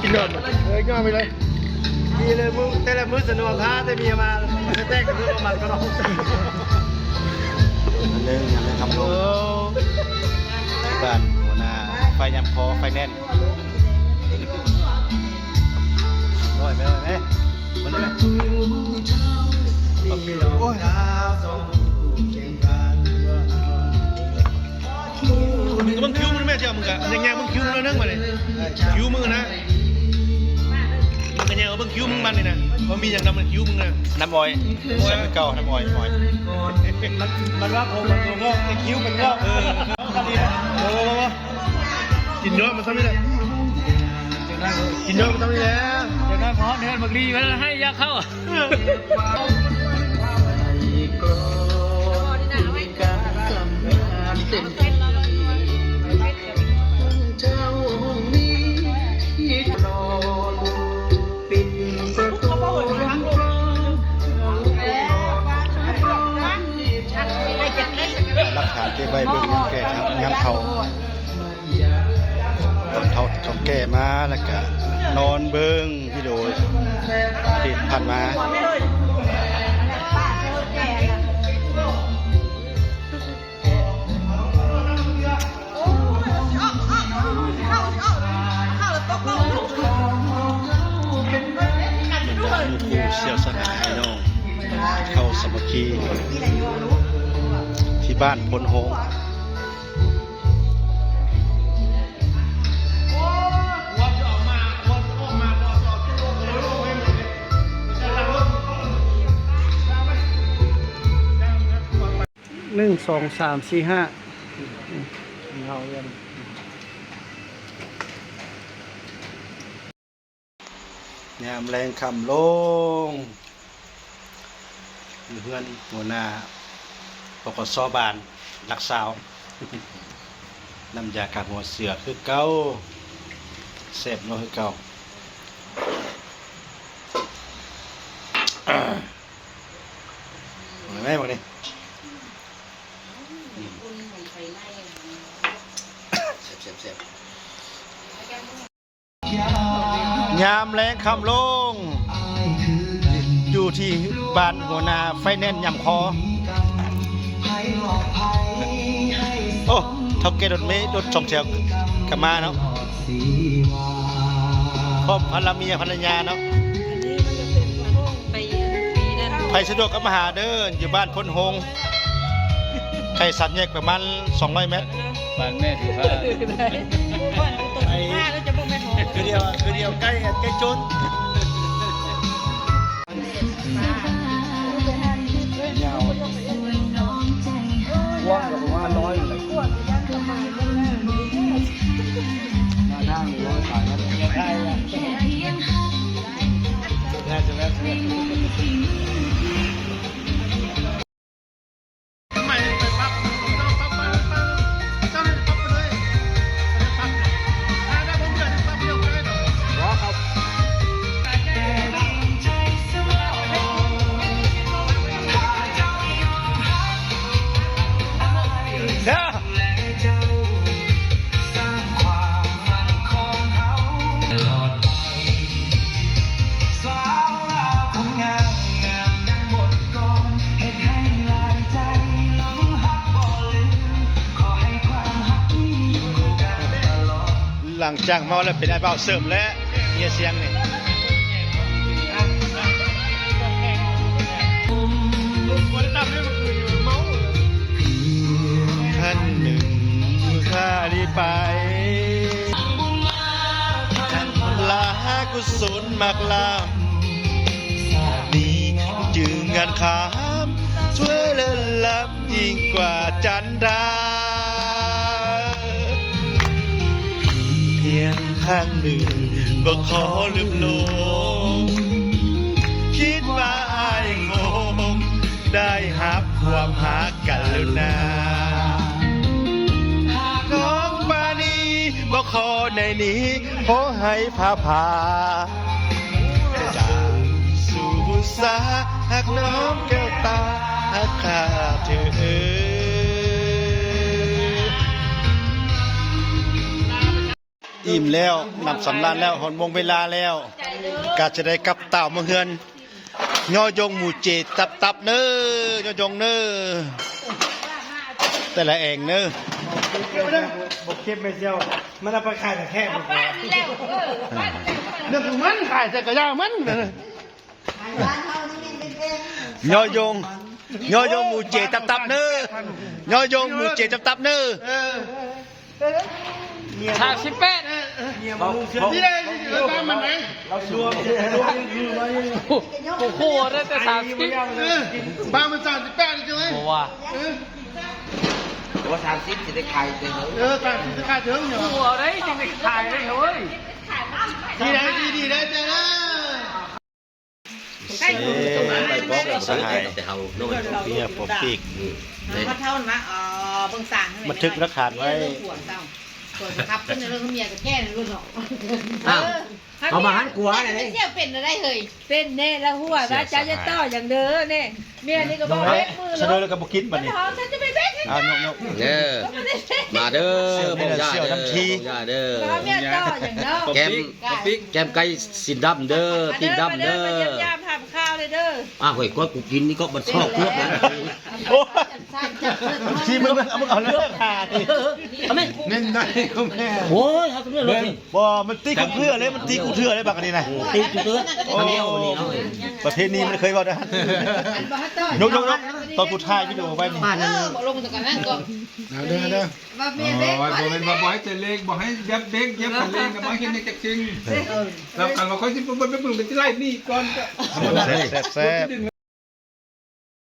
ກິນນອນ ເອີ ຍອມໄປເລີຍ ດີເລີຍ. ມື້ ແຕ່ລະມື້ສະໜວນພາແຕ່ເມຍມາ ສະແຕັກກັບເລື່ອງມັນກໍນອນ. ອັນໜຶ່ງ ຍາມແລງຄ່ຳລົງ ບ້ານຫົວໜ້າ ໄຟຍາມຄໍ ໄຟແນນ ໂອ້ຍ ໄປເລີຍ ມາເລີຍ ໂອ້ຍ. ມຶງກະເບິ່ງຄິວມັນແມ່ ເຈົ້າ ມຶງກະຍ່າງໆເບິ່ງຄິວມັນໜ້ອຍໜຶ່ງບາດນີ້ ຄິວມຶງນະ ມຶງກະຍ່າງເບິ່ງຄິວມຶງບາດນີ້ນະ ວ່າມີຫຍັງນຳຄິວມຶງນະ. ນ້ຳອ້ອຍ ໂອ້ຍ ຄືເກົ່າ ນ້ຳອ້ອຍ ອ້ອຍ ມັນ ມັນວ່າຜົມມັນຕົວງອກ ແຕ່ຄິວມັນງອກ ເອີ ເອີ ກິນຍອດມັນຊ່ຳນີ້ແຫຼະ ກິນຍອດມັນຊ່ຳນີ້ແຫຼະ ເດີນມາພໍເດີນບັກລີມັນໃຫ້ຢາກເຂົ້າ. ຫຼັກຖານເກັບໄວ້ເບິ່ງຍາມແກ່ ຍາມເຖົ້າ. ຕອນເຖົ້າ ຕອນແກ່ມາ ແລ້ວກະນອນເບິ່ງວິດີໂອອະດີດຜ່ານມາ. ບັນດາໝູ່ຄູ່ສ່ຽວສະຫາຍພີ່ນ້ອງ ເຂົ້າສາມັກຄີທີ່ບ້ານໂພນໂຮງ. ໜຶ່ງ ສອງ ສາມ ສີ່ ຫ້າ ຍາມແລງຄ່ຳລົງ ຢູ່ເຮືອນຫົວໜ້າ ປກສ ບ້ານຫຼັກຊາວ ນ້ຳຢາຂ້າຫົວເສືອຄືເກົ່າ ແຊບນົວຄືເກົ່າ. ເບິ່ງແມ່ ບັກນີ້ ແຊບໆໆ. ຍາມແລງຄ່ຳລົງ ຢູ່ທີ່ບ້ານຫົວໜ້າໄຟແນນຍາມຄໍ. ໂອ້ ເຖົ້າແກ່ລົດເມ ລົດສອງແຖວກະມາເນາະ ພ້ອມພັນລະເມຍພັນລະຍາເນາະ. ໃຜສະດວກກະມາຫາເດີ ຢູ່ບ້ານໂພນໂຮງ ໃກ້ສາມແຍກປະມານສອງຮ້ອຍແມັດ. ບ້ານແມ່ຖືພາ ຄືດຽວ ຄືດຽວໃກ້ ໃກ້ໂຈນ. ກວ້າງກະປະມານຮ້ອຍ ໜ້າທາງຮ້ອຍປາຍແມັດ. ຫຼັງຈາກເມົາແລ້ວເປັນອ້າຍບ່າວເສີມແລ້ວ ເຮຍສຽງນີ້. ຄັນໜຶ່ງຂ້າໄດ້ໄປ ລາກຸສົນມັກລຳ ນີ້ຈຶ່ງງານຄຳ ສວຍເລີດລຳ ຍິ່ງກວ່າຈັນດາ. ພຽງຄັ້ງໜຶ່ງບໍ່ຂໍລືມລົງ ຄິດວ່າອ້າຍຄົງໄດ້ຮັບຄວາມຮັກກັນແລ້ວນາ. ນ້ອງປານີ ບໍ່ຂໍໃນນີ້ ຂໍໃຫ້ພາພາ ຈາກສູ່ສາ ຮັກນ້ອງແກ້ວຕາ ຮັກຂ້າເທີ້. ອີ່ມແລ້ວ ນຳສຳລານແລ້ວ ຮອດໂມງເວລາແລ້ວ ກະຈະໄດ້ກັບຕ່າວເມືອເຮືອນ. ຍໍຍົງໝູເຈຕັບໆເນີ ຍໍຍົງເນີ ແຕ່ລະແອງເນີ. ບໍ່ເກັບແມ່ນສ່ຽວ ມັນເອົາໄປຂາຍແທ້ໆ. ເລື່ອງຂອງມັນ ຂາຍໃສ່ກະຢ່າມັນ. ຍໍຍົງ ຍໍຍົງໝູເຈຕັບໆເນີ ຍໍຍົງໝູເຈຕັບໆເນີ. ສາມສິບແປດ ເມຍບໍ່ຮູ້ເລື່ອງ ນີ້ໄດ້ ເອີ ຕາມມັນໄດ້ ລາວລວມ ໂອ້ໂຫ ໄດ້ແຕ່ສາມສິບ ເອີ ບ້ານມັນສາມສິບແປດ ຈັງໄດ ບໍ່ວ່າ ເອີ ວ່າສາມສິບຊິໄດ້ຂາຍເຖິງ ເອີ ສາມສິບຊິຂາຍເຖິງ ເອີ ເອົາໄດ້ ຈຶ່ງໄດ້ຂາຍໄດ້ເຮີ້ຍ. ດີໄດ້ ດີ ດີໄດ້ ເຈົ້າເດີ. ເອີ ສະຫາຍ ເປັນເຫຍື່ອປົກປີກ ມາເທົ່ານະ ເອີ ເບິ່ງສ້າງ ບັນທຶກຫຼັກຖານໄວ້ ຜົວເຈົ້າ ຜົວຊິຂັບຂຶ້ນເລື່ອງເມຍກະແກ່ນະລູກເນາະ. ອ້າວ ເອີ ເອົາມາຫັນກົວໄດ້ເດ້ ເຈົ້າເປັນໄດ້ເຮີ້ຍ ເປັນແນ່ລະຫົວວ່າເຈົ້າຢ່າຕໍ່ຫຍັງເດີແນ່. ເມຍນີ້ກະບອກເລັກມື ສະເດີແລ້ວກະບໍ່ກິນບັດນີ້ ເອົາຍົກໆ ເດີ ມາເດີ ບໍ່ຢ່າເດີ ບໍ່ຢ່າເດີ ແກມ ແກມໄກ່ຊີ້ນດຳເດີ ຕີນດຳເດີ ມາເດີ ມາຢ້ຽມຢາມຖາມຂ່າວເດີ. ອ້າວ ເຮີ້ຍ ກະກູກິນນີ້ກະບັນຊອກເກືອບນະ. ໂອ້ຍ ທີ່ມຶງ ເອົາ ເອົາເລື່ອງຫາ ເອົາແມ່ ເນັ້ນໄດ້ກະແມ່ ໂອ້ຍ ຫາກະເລື່ອງ ບໍ່ ມັນຕີກູເທື່ອເລີຍ ມັນຕີກູເທື່ອເລີຍບັກອັນນີ້ນະ ຕີກູເທື່ອ. ໂອ້ ປະເພນີມັນເຄີຍເວົ້າໄດ້ ຍົກໆໆ ຕອນກູຖ່າຍວິດີໂອໄວ້ນີ້ ເອີ ບໍ່ລົງແຕ່ກັນນັ້ນກະ ເອົາເດີ ເອົາເດີ. ວ່າເມຍເບກ ໂອ້ຍ ບໍ່ແມ່ນວ່າບໍ່ໃຫ້ແຕ່ເລກ ບໍ່ໃຫ້ແບບເບກ ຢ່າໄປເລກນະ ບໍ່ເຫັນຫຍັງຈັກສິ່ງ. ແລ້ວຄັນວ່າຂ້ອຍຊິບໍ່ໄປເບິ່ງ ຊິໄລ່ໜີກ່ອນ ກະ ແຊບໆ.